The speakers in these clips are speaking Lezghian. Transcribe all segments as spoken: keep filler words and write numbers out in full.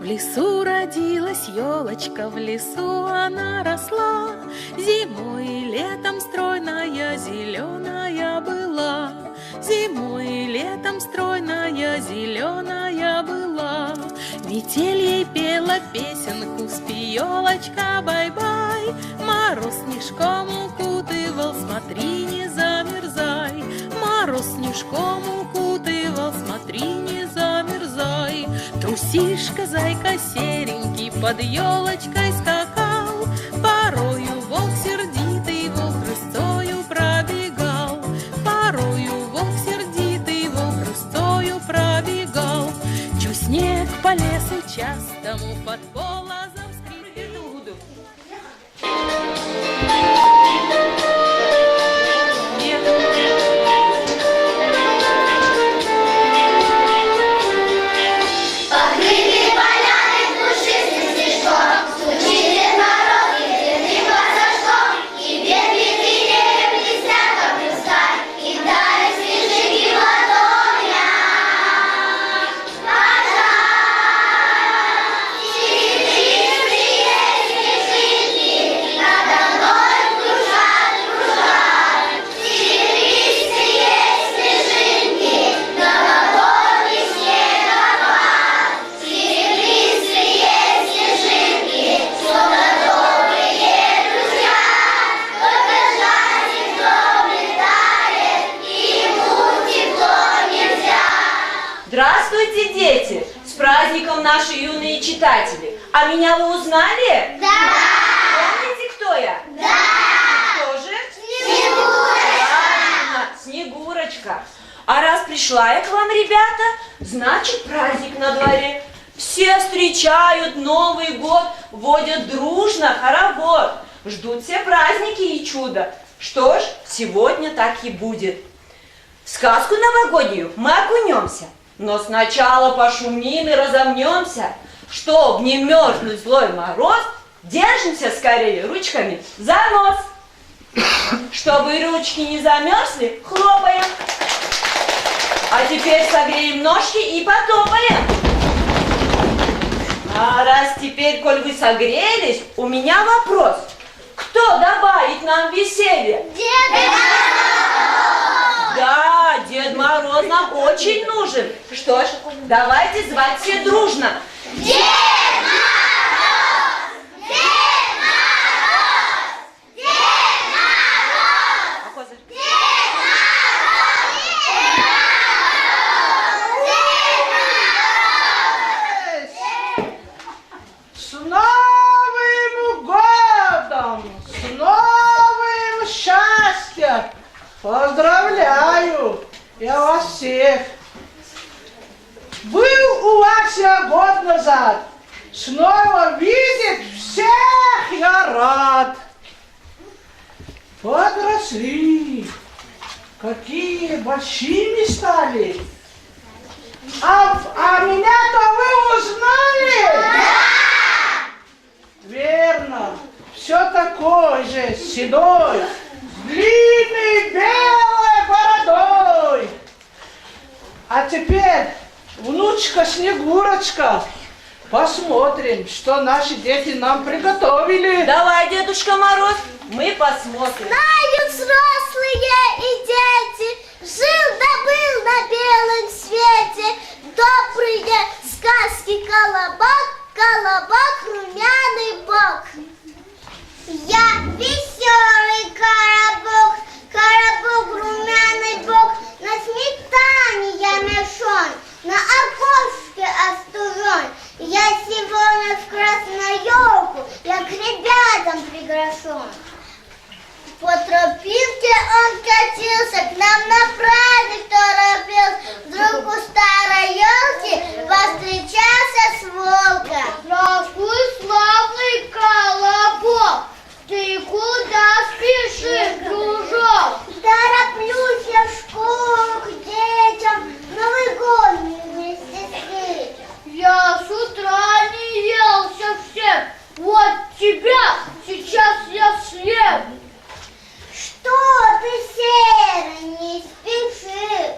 В лесу родилась ёлочка, в лесу она росла. Зимой и летом стройная, зелёная была. Зимой и летом стройная, зелёная была. Метель ей пела песенку, спи, ёлочка, бай-бай. Мороз снежком укутывал, смотри, не замерзай. Мороз снежком укутывал, смотри, не замерзай. Трусишка, зайка серенький под ёлочкой скакал. Порою волк сердитый, волк рысцою пробегал. Порою волк сердитый, волк рысцою пробегал. Чуснек по лесу частому под полозом скрипел. Покрыты поляны пушистым снежком, стучит Дед Мороз грозным баском, и ветви деревьев блестят, как хрусталь, и тают снежинки в ладонях. Здравствуйте, дети! С праздником, наши юные читатели! А меня вы узнали? Да! Помните, кто я? Да! Кто же? Снегурочка! Правильно, Снегурочка. А раз пришла я к вам, ребята, значит, праздник на дворе. Все встречают Новый год, водят дружно хоровод. Ждут все праздники и чудо. Что ж, сегодня так и будет. В сказку новогоднюю мы окунёмся, но сначала пошумим и разомнёмся. Чтоб не мёрзнуть в злой мороз, держимся скорее ручками за нос. Чтобы ручки не замёрзли, хлопаем. А теперь согреем ножки и потопаем. А раз теперь, коль вы согрелись, у меня вопрос. Кто добавит нам веселья? Дед Мороз! Да, Дед Мороз нам очень нужен. Что ж, давайте звать все дружно. Дед Мороз! Дед Мороз! Дед Мороз! Дед Мороз! Дед Мороз! С Новым годом! С новым счастьем! Поздравляю я вас всех! Был у вас я год назад, снова видеть всех я рад. Подросли, какие большими стали. А, а меня-то вы узнали? Да! Верно, всё такой же седой, с длинной белой бородой. А теперь, внучка Снегурочка, посмотрим, что наши дети нам приготовили. Давай, Дедушка Мороз, мы посмотрим. Знают взрослые и дети, жил да был на белом свете добрые сказки Колобок, Колобок, румяный бок. Я весёлый Колобок, Колобок, румяный бок, на сметане я мешон, на окошке остужон. Я сегодня в красную ёлку, я к ребятам приглашён. По тропинке он катился, к нам на праздник торопился. Вдруг у старой ёлки повстречался с волком. Здравствуй, славный Колобок! Ты куда спешишь, дружок? Тороплюсь я в школу к детям, Новый год мне вместе встретим. Я с утра не ел совсем, вот тебя сейчас я съем. Что ты, серый, не спешишь?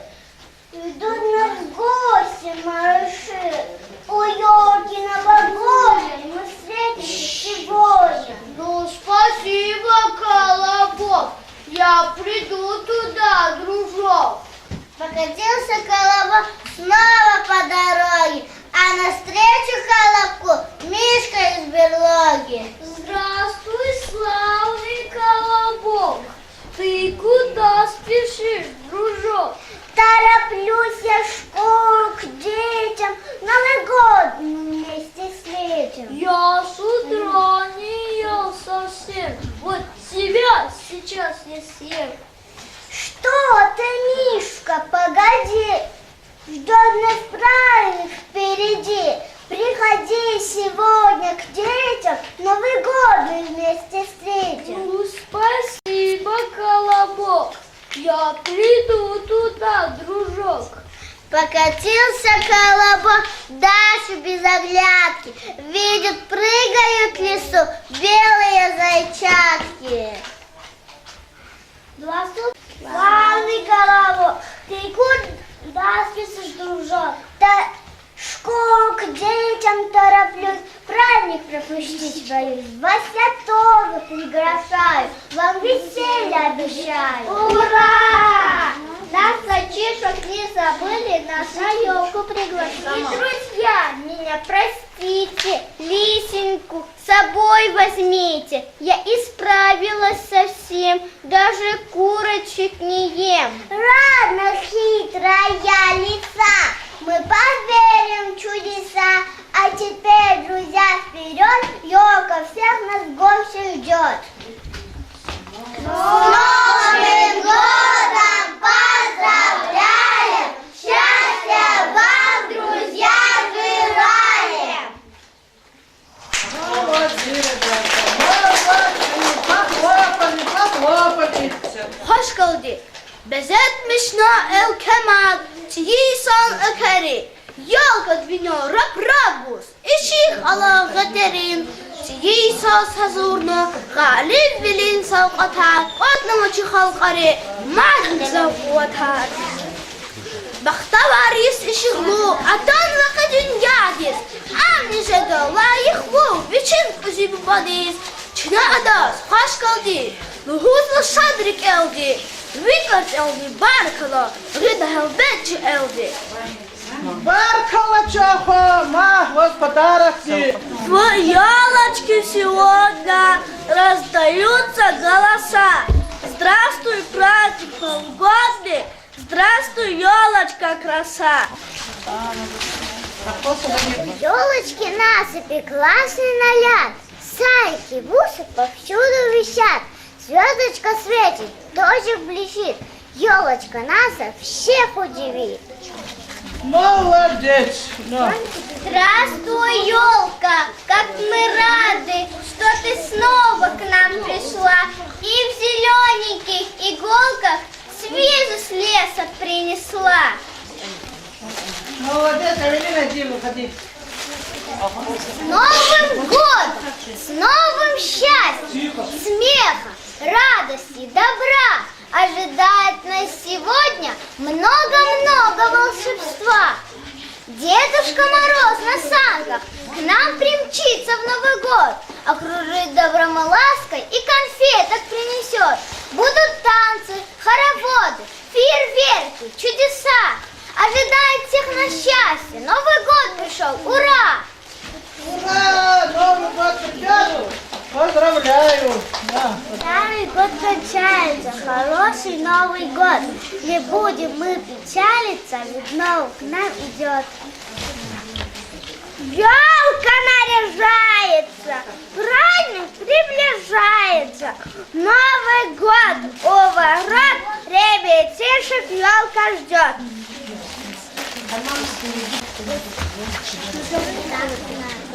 Покатился колобок снова по дороге, а навстречу колобку мышка из берлоги. Здравствуй, славный колобок! Ты куда спешишь, дружок? Тороплюсь я в школу к детям, Новый год мы вместе встретим. Я с утра не ел совсем, вот тебя сейчас я съем. Что ты, Мишка, погоди, ждёт нас праздник впереди. Приходи сегодня к детям, Новый год мы вместе встретим. Ну, спасибо, колобок, я приду туда, дружок. Покатился колобок дальше без оглядки. Видит, прыгают в лесу белые зайчатки. Здравствуй, славный колобок. Ты куда спешишь, дружок? Да в школу к детям тороплюсь, праздник пропустить боюсь. Вас я тоже приглашаю, вам веселье обещаю. Ура! Нас, зайчишек, не забыли, нас на ёлку пригласили. И, друзья, меня простите, лисеньку с собой возьмите. Я исправилась совсем, даже курочек не ем. Ладно, хитрая лиса, мы поверим в чудеса. А теперь, друзья, вперёд, ёлка всех нас в гости ждёт. С Новым годом поздравляем! Счастья вам, друзья, желаем! Молодцы, ребята, молодцы! Похлопали, похлопали. Хуш гелди! Безетмишна элкъвемар цӀийи йисан эквери, ёлка вине рап-рап гуз, ишигъ ала гъетерин. ЦӀийи йисаз гьазурна гъалибвилин савкьватар, кӀватӀнава чи халкьари мадни гзаф къуватар. Бахтавар йис ишигълу атанва къе дуьньядиз, амни жеда лайихлу вичин кьуьзуь бубадиз. Чна адаз хуш гелди лугьузва шад рикӀелди, ви кӀарцӀелни баркалла гъида гьелбет чи элди. Баркалла, чан хва, ма ваз подарокди. Елочки сегодня раздаются голоса. Здравствуй, праздник новогодний! Здравствуй, ёлочка, краса! Ёлочки насыпи, классный наряд. Шарики, бусы повсюду висят. Звёздочка светит, дождик блестит. Ёлочка наша всех удивит. Молодец! Да. Здравствуй, ёлка! Как мы рады, что ты снова к нам пришла. И в зелёненьких иголках свежесть леса принесла. Молодец, Эвелина, иди, выходи. С Новым годом! С новым счастьем, смеха, радости, добра! Ожидает нас сегодня много-много волшебства. Дедушка Мороз на санках к нам примчится в Новый год, окружит добром и лаской и конфеток принесёт. Будут танцы, хороводы, фейерверки, чудеса. Ожидает всех на счастье, Новый год пришёл, ура! Ура! Новый год придёт! Поздравляю! Да. Старый год кончается, хороший Новый год. Не будем мы печалиться, ведь новый к нам идёт. Ёлка наряжается, праздник приближается. Новый год у ворот, ребятишек ёлка ждёт.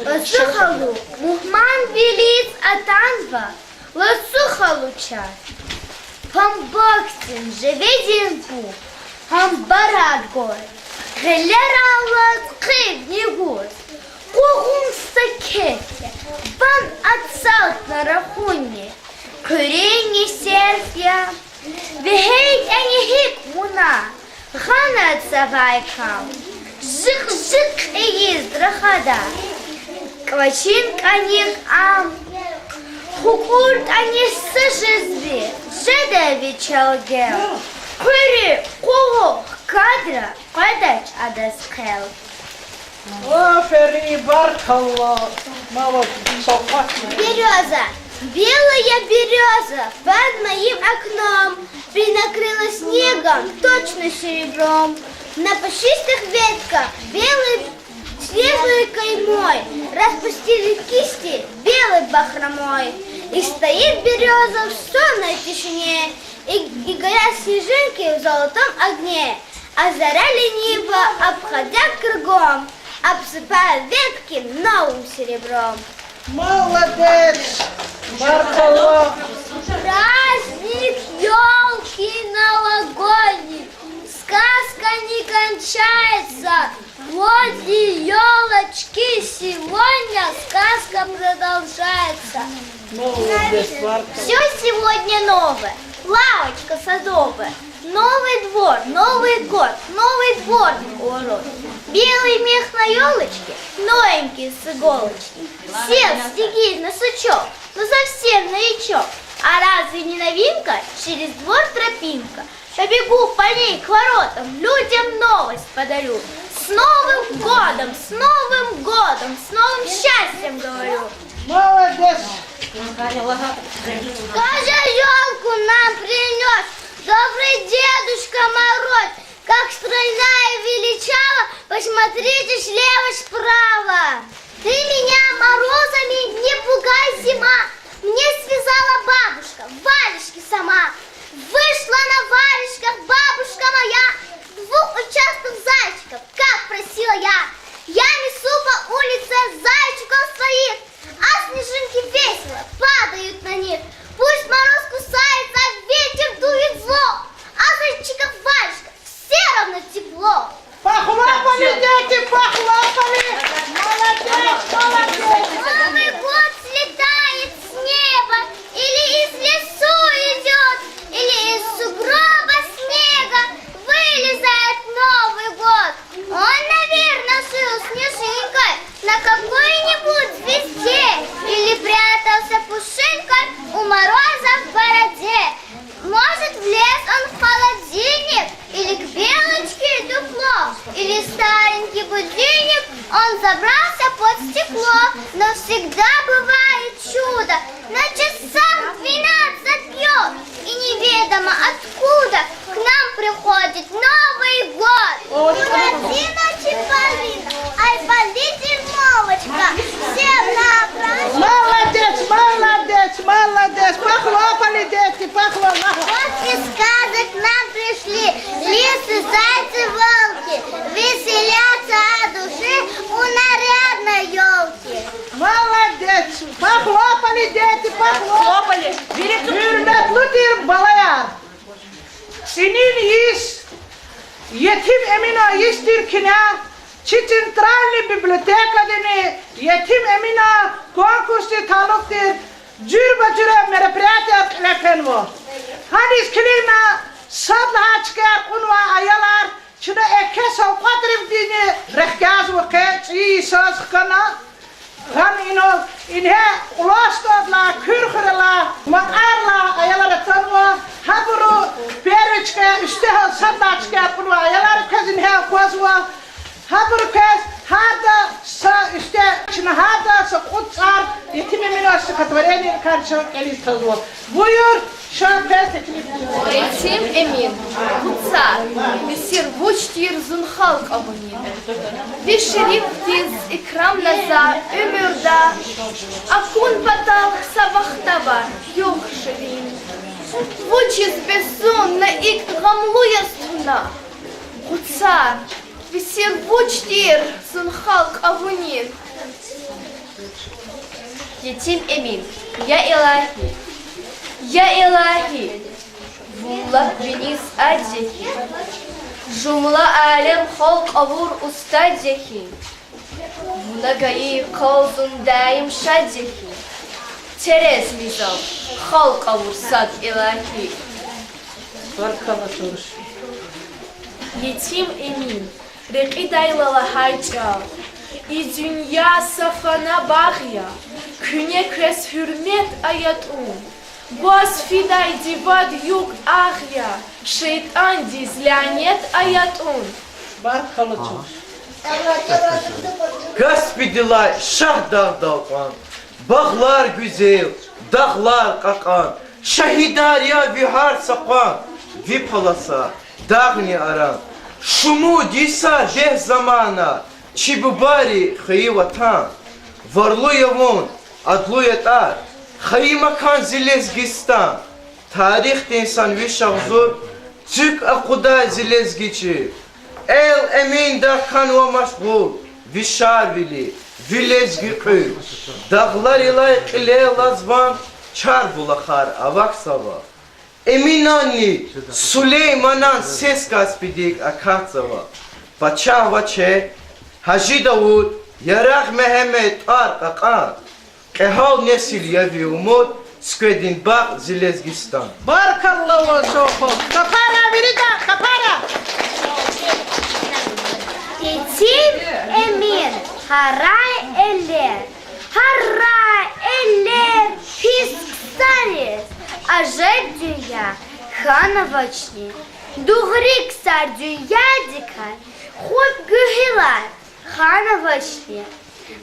Лацу халу мугьманвилиз атанва, лацу халу чаз. Памбагдин, живедин пуд, гьамбарар гваз, гъилерал алаз хъивни гуз, къугъун сакет я, ван ацалтна рахунни, хъуьруьни серф я, вегьейтӀани гьикӀ вуна, гъанатзавай кал жикъ-жикъ ийиз рахада, кӀвачин кӀаник ам хукӀуртӀани са жезви, жеда вичел гел. Хъуьруь, къугъ, Кадра къведач адаз хъел. Аферин, баркалла. Молодец, савкьватна. Берёза. Белая берёза под моим окном принакрыла снегом, точно серебром. На пушистых ветках белой снежной каймой распустили кисти белой бахромой. И стоит берёза в сонной тишине, и, и горят снежинки в золотом огне. А заря лениво, обходя кругом, обсыпает ветки новым серебром. Молодец! Баркалла! Праздник ёлки новогодний, сказка не кончается, возле ёлочки сегодня сказка продолжается. Молодец, Марк. Всё сегодня новое, лавочка садовая, новый двор, Новый год, новый дворник у ворот. Белый мех на ёлочке, новенький с иголочки. Сел в снеги на сучок, но совсем новичок, а разве не новинка? Через двор тропинка. Побегу по ней к воротам, людям новость подарю. С Новым годом, с Новым годом, с новым счастьем говорю. Молодец! Скажи, ёлку нам принёс добрый Дедушка Мороз, как стройна и величава, посмотрите слева, справа. Ты меня морозами не пугай, зима, мне связала бабушка варежки сама. Вышла на варежках бабушка моя, двух ушастых зайчиков, как просила я. Я несу по улице зайчиков своих, а снежинки весело падают на них. Пусть мороз кусается, ветер дует зло, а зайчиков варежках всё равно тепло. Похлопали, дети, похлопали! Молодец, молодец! Новый год слетает с неба или из лесу идёт, или из сугроба снега вылезает Новый год. Он, наверно, жил снежинкой на какой-нибудь звезде или прятался пушинкой у мороза в бороде. Может, влез он в холодильник или к белочке дупло, или в старенький будильник он забрался под стекло. Но всегда бывает чудо, на часах двенадцать бьёт, и неведомо откуда к нам приходит Новый год. О, Буратино, Чиполлино, Айболит и Милочка, всем нам праздник. Молодец, молодец, молодец. Похлопали, дети, похлопали. Гости сказок к нам пришли, лисы, зайцы, волки, веселятся от души у нарядной ёлки. Молодец. Похлопали, дети, похлопали. Хлопали. Гьуьрметлу тир балаяр, цӀинин йис, Етим Эминан йис тир куьне чи центральный библиотекадини Етим Эминан конкурсдиз талукь тир жуьреба-жуьре мероприятияр кьиле фенва. Гьаниз килигна, сад лагьай чкаяр кьунвай аялар чна еке савкьватрикайни рехъ кязава, къе цӀийи йисаз хкана. Гьана инал ингье КьуластӀудалай, Куьрхуьрелай, Макьарилай аялар атанва, гьабуру первый чка, уьстегьал сад лагьай чкаяр кьунвай аялар квез ингье аквазва. Гьабуру квез гьарда са уьсте, чна гьарда са кьуд цӀар Етим Эминан стихотворениярикай чна кӀелиз тазва. Буюр, ша квез теклиф. Етим Эмин. Гъуцар. Весир вуч тир, зун халкь авунин. Ви шерифдиз икрамна за уьмуьрда, акун патал са вахтавар югъ ширин. Вучиз бес зун на икӀ гъамлу яз туна? Гъуцар. Весир вуч тир, зун халкь авунин. Етим Эмин. Я Илагьи, я Илагьи, вун лап виниз ад я хьи, жумла алем халкь авур устад я хьи, вуна гайи къал зун даим шад я хьи, терезни зав халкь авур сад, Илагьи. Етим Эмин. Рекьидайла лагьай чӀал. И дуьнья са фана багъ я, куьне квез гьуьрмет ая тӀун. Гваз фидайди вад юкь агъ я, шейтӀандиз лянет аятӀун. Каспидилай Шагьдагъдал кьван, багълар гуьзел, дагълар кьакьан, шагьидар я ви гьар са къван, ви паласа дагъни аран. Шумуд йисар дегь замана, чи бубайри хвейи ватан. Варлу я вун, адлу ятӀа, хайи макан зи Лезгистан. Тарихдин сан виш агъзур цуьк акъудай зи лезги чил. Эл-Эминда хьанва машгъул, ви Шарвили, ви лезги кьуьл. Дагъларилай кьилел алаз ван, чар булахар авахьзава. Эминанни Сулейманан сес Каспидик акатзава. Пачагьваче, Гьажи Давуд, Ярагъ Мегьамед, тӀвар кьакьан, кьегьал несил я ви умуд, сукведин багъ зи Лезгистан. Баркалла ваз, чухур. Капара, вирида, капара! Етим Эмин, гьарай элер, гьарай элер, пис ксариз ажеб дуьнья хьанавачни, дугъри ксар дуьньядикай хуп гуьгьуьлар ханавачни.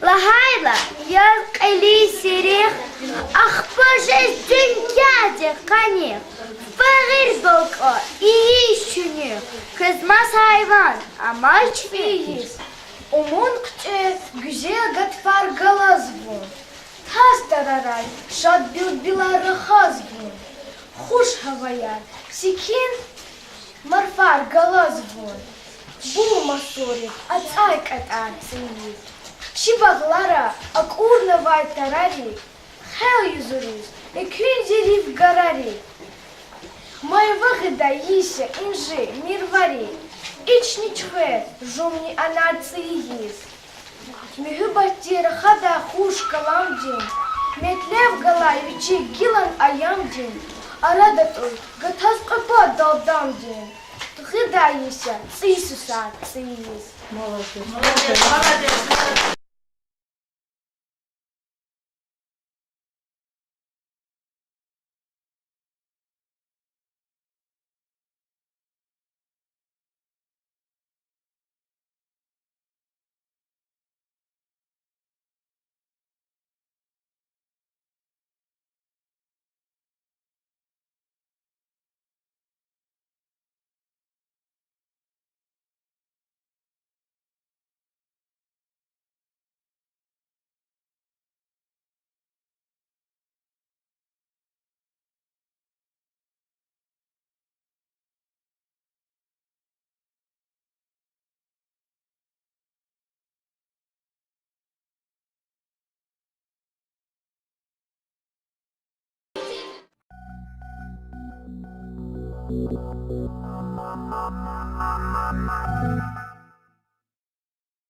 Лагьайла, я кьилин сирих, ахпа жез дуьньядин къаних, фагъир балкӀа ийиз чуьнуьх, квез маса гьайван амач ийиз. Умун хъуьтӀуьз гуьзел гатфар галаз вун, таз тарарай шад билбилар рахаз вун, хуш гьаваяр, секин марфар галаз вун, бул масурик ацӀай кьатӀар цӀийиз. Чи багълара акӀурнавай тарарик, хъел юзуриз экуьн зи рив гарарик. Майва гъидай йис я инжи, мирвари, ични чуьхвер, жувни анар цӀийиз. Муьгьуьббатди рахадай хуш каламдин, метлеб галай вичик гилан аямдин, арадал тӀуз гатаз кьве пад далдамдин, гъидай йис я цӀийи сусар цӀийиз.